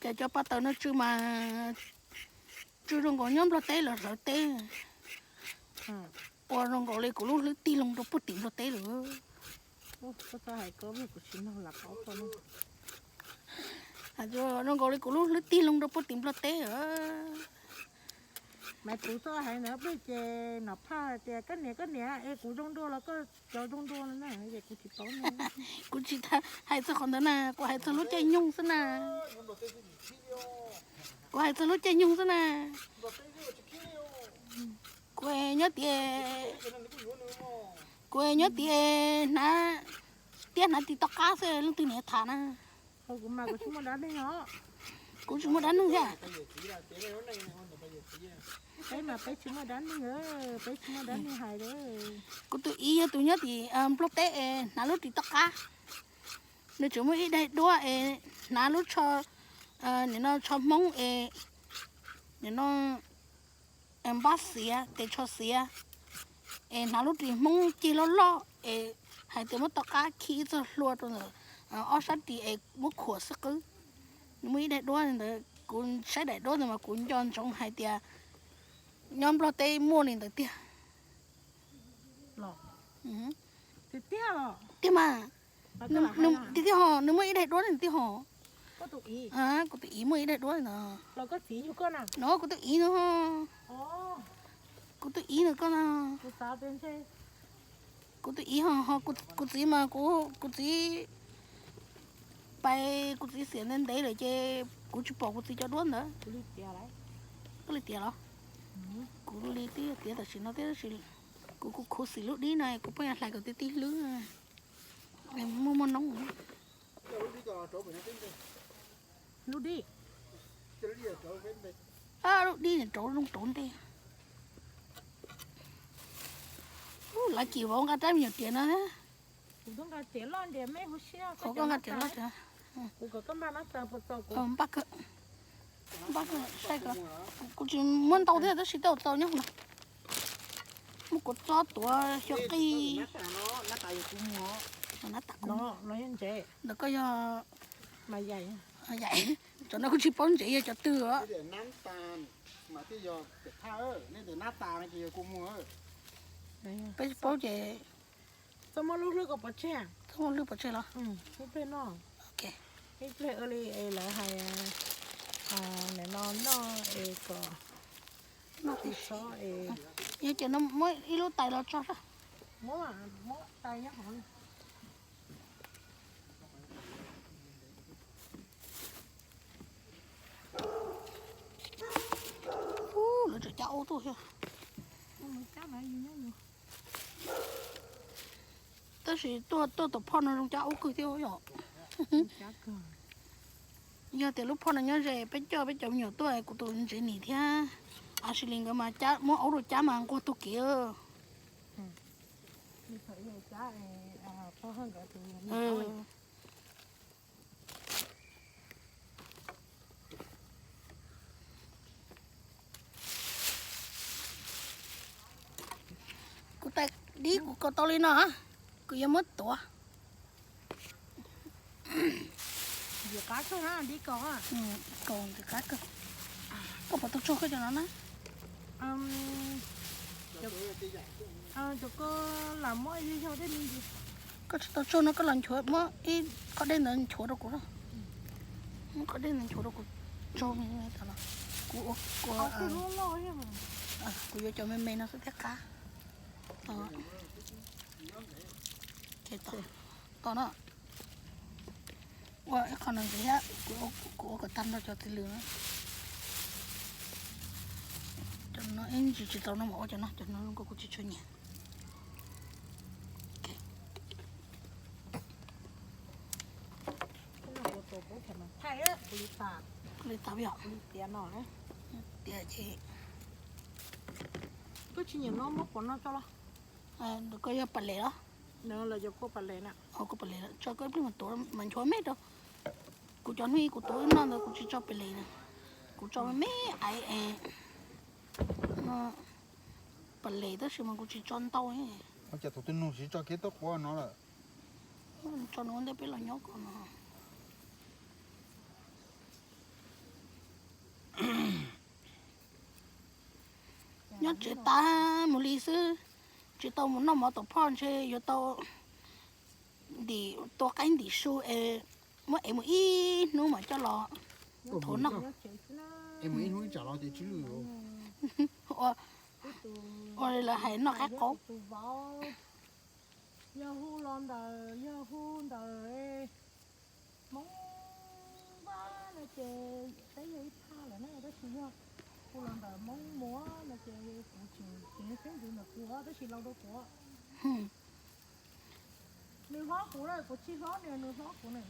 Ces cov paj taws no tsw mas tsw zoo nkaus nyob Nplog teb los Lawv teb. Ua zoo nkaus li kuv lub hlwb tig loo rau puag tim Nplog teb lawm. Zoo nkaus li kuv lub hlwb tig loo rau puag tim Nplog teb. Mas kuv txoj hais ntawd plig ces Nom Phaj hais tias koj niam koj niam es kuv zoo dua los koj cov zoo dua no na, es kuv tsis paub na. Kuv tsis hais txog qhov ntawd na, kuv hais txog lub caij nyoog xwb na. Kuv hais txog lub caij nyoog xwb na. Kuv nyob tias, kuv nyob tias hnav tiab hnav tis toj qab xwb leej twg niam tham na. Kuv tsis muaj dab neeg thiab. Kuv tus i yog tus nyob tim Nplog teb es hnav lub ris toj qab. Nws tseem muaj ib daim duab es hnav lub tsho, nim no tsho Hmoob es, nim no npab xiav, tes tsho xiav, es hnav lub ris Hmoob ceg loj loj es hais tias muab toj qab khi ib txoj hlua rau ntawm ob sab ris es muab khuam xwb qwb. Nws muaj ib daim duab ntawd, kuv saib daim duab ntawd mas kuv nco ntsoov hais tias nyob Nplog teb muaj li ntawd tiag. Tiag mas, tiag tiag ho, nws muaj ib daim duab li tiag ho. Kuv tus i muaj ib daim duab li ntawd. No kuv tus i no ho. Kuv tus i no koj no. Kuv tus i ho, kuv txiv mas, kuv txiv pais, kuv txiv xiam ntev ntev lawm ces kuv tsis pom kuv txiv cov duab ntawd. Koj li tias los? Kuv li twb tiav tam sim no thiab, tab sis kuv kuv khuv xim lub dib no kuv pheej hlais kom tib tib hlwb, muaj muaj noob. Lub dib, lub dib rauv zoo rauv ntej. Lawv cim vauv nqa rab me nyuam riam no. Kuv nqa riam loj, npaj kawg, npaj kawg, saib kawg. Kuv tsis muab ntau thiab tab sis tej zaum txaus nyob no. Muab kuv txob tuav xyuas qij. Ntawm koj yog, cov no kuv tsis paub ntsev yog cov twg os. Peb tsis paub ces txhob muab lub hlwb kom pov tseg, txhob muab lub hlwb pov tseg los? Ib pliag noj, ib pliag ua li lawv hais, no noj es kom noj tsis sob es. Yog ces no muab ib lub tais los tso sab. Ub, lawv tseem cab ub tuaj thiab. Tab sis tuaj, tuaj tom phoj no zoo cab ub kawg thiab yom. Yog tias lub phoj no nyob ze peb coj peb cov me nyuam tuaj kuv tus ntsev nim thiab Ashley nkawd mas muab aub rau cab mas nquag tug kev. Kuv tais dib kuv kaus tau li no, kuv yuav muab tuav. Kaus ntxim qab kawg. Koj puas tau tsog koj cov no na? Koj tsis tau tsog no koj los nchuav, muab ib qho dej ntawd nchuav rau kuv. Muab qho dej ntawd nchuav rau kuv tso. Kuv, kuv yuav cov me me no xwb thiaj qab. Tom no ua ib qho no ntxiv thiab, kuv ua kom tag nrho cov txiv lws na. Cov no ib ntsis tsis tau no mas ua cov no, cov no zoo nkauj kuv tsis tshua nyiam. Li tas yom. Tias ces koj tsis nyiam no muab pov no tso los? Koj yog pas les los? Koj pas les tso koj ib pliag mas tuav mas nchuav me rau. Kuv cov hnub ib kuv tuav wb noj ntawd kuv tsis tso pas les na. Kuv tso me me aiv es no. Pas les tab sis mas kuv tsis tso ntau. Ua cas tus twg nug siv tso kev tuaj quav no lawm? Tso no ua ntej peb los nyob kom no. Nyob tsev tas mus li xwb, tsis tau mus noj mov tom phoj, ntshe yuav tau ntim tua qaib ntim su es muab ev mus ib hnub mas coj los thuav noj. Ua li lawv hais noj qaib qaub. Yog hu los ntawm, yog hu ntawm Hmoob Vaj no ces peb yog ib phaj lawm na, tab sis yog hu los ntawm Hmoob Muas no ces kuv tseem tsis xeeb ntxwv ntawm kuv, tab sis laus dua kuv. Nws hlob kuv na, kuv tsis hlob nws, nws hlob kuv na.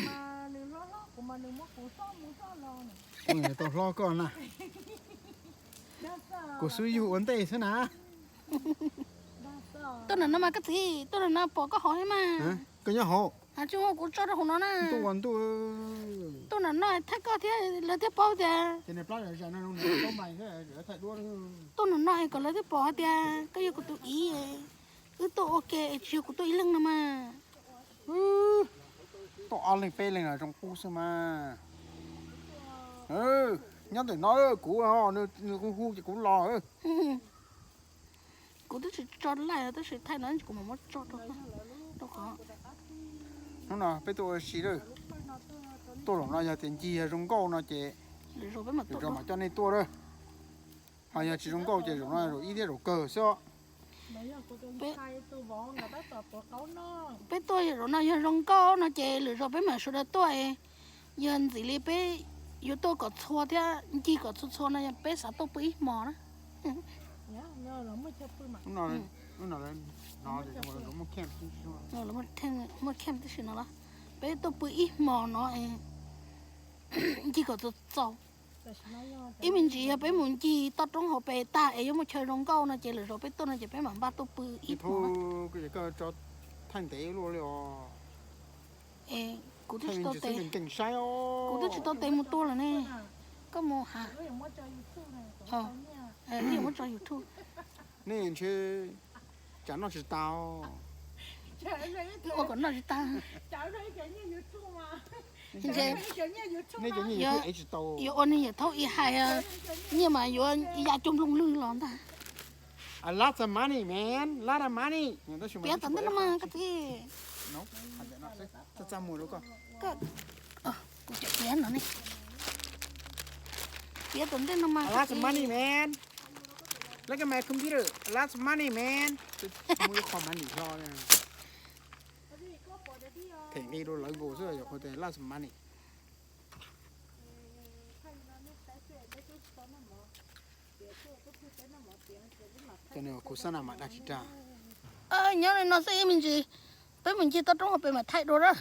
Mas nws hlob hlob kuv mas nws muab kuv xoj mus xoj los na. Tau hlob koj na. Kuv xub yug ua ntej xwb na. Tuaj nram no mas koj txiv, tuaj nram no pom koj hauv thiab mas. Koj nyob hauv. Has tsis muaj kuv tso rau hauv no na. Tuaj nram no thaij koj thiab lawv thiaj paub tias. Tuaj nram no es kom lawv thiaj pom hais tias koj yog kuv tus ib, wb tuaj ua ke es tsis yog kuv tuaj ib leeg no mas. Tuaj ob leeg peb leeg los zoo qub xwb mas. Nyob ntawm no kuv, nws hu ces kuv los. Kuv twb tsis tso like tab sis thaij no kuv mam muab tso rau qhov. Hnub no peb tuaj ua si lawm. Tuaj zaum no yog tias ncig yog zoo nkauj no ces lwm zaus mam coj nej tuaj lawm. Ho yog tsis zoo nkauj ces zaum no zaum ib thiab zaum kawg xwb. Peb tuaj zaum no yog zoo nkauj no ces lwm zaus peb mam sawv daws tuaj. Yog ntxim li peb yuav tuaj kom txhua thiab ncig kom txhua txhua no yog peb xav tuaj pw ib hmos na. Muaj camp tib si no los peb tuaj pw ib hmos no ncig kom txaus txaus. Ib me ntsis yog peb mus ncig toj roob hauv pes tag es yuav muaj chaw zoo nkauj no ces lwm zaus peb tuaj no ces peb mam npaj tuaj pw ib hmos. Kuv twb tsis tau tes, kuv twb tsis tau tes mus tua lawm ne. Koj mus has, muab tso YouTube. Nej ntshe tsam noj tsis tau. Ua kom noj tsis tau. Ntshe nej cov nyiaj YouTube ev tsis tau. Yuav ua neeg yawm thaub ib hais, nyiaj mas yuav ya cuag nplooj lwg los ntag. A lot of money, man, lot of money. Piav tom ntej no mas koj txiv. Txaj txaj muag rau koj. Kuv cov piav no ne. Piav tom ntej no mas. A lot of money, man. Look at my computer. A lot of money, man. Muaj ib qho money hlo. Them nqi rau lawv nkaus xwb yog qhov tias a lot of money. Cov nws kuv xab na mam dag tsis dag. Nyob li no xwb ib me ntsis, peb mus ncig toj roob hauv pes mam thaij dua na.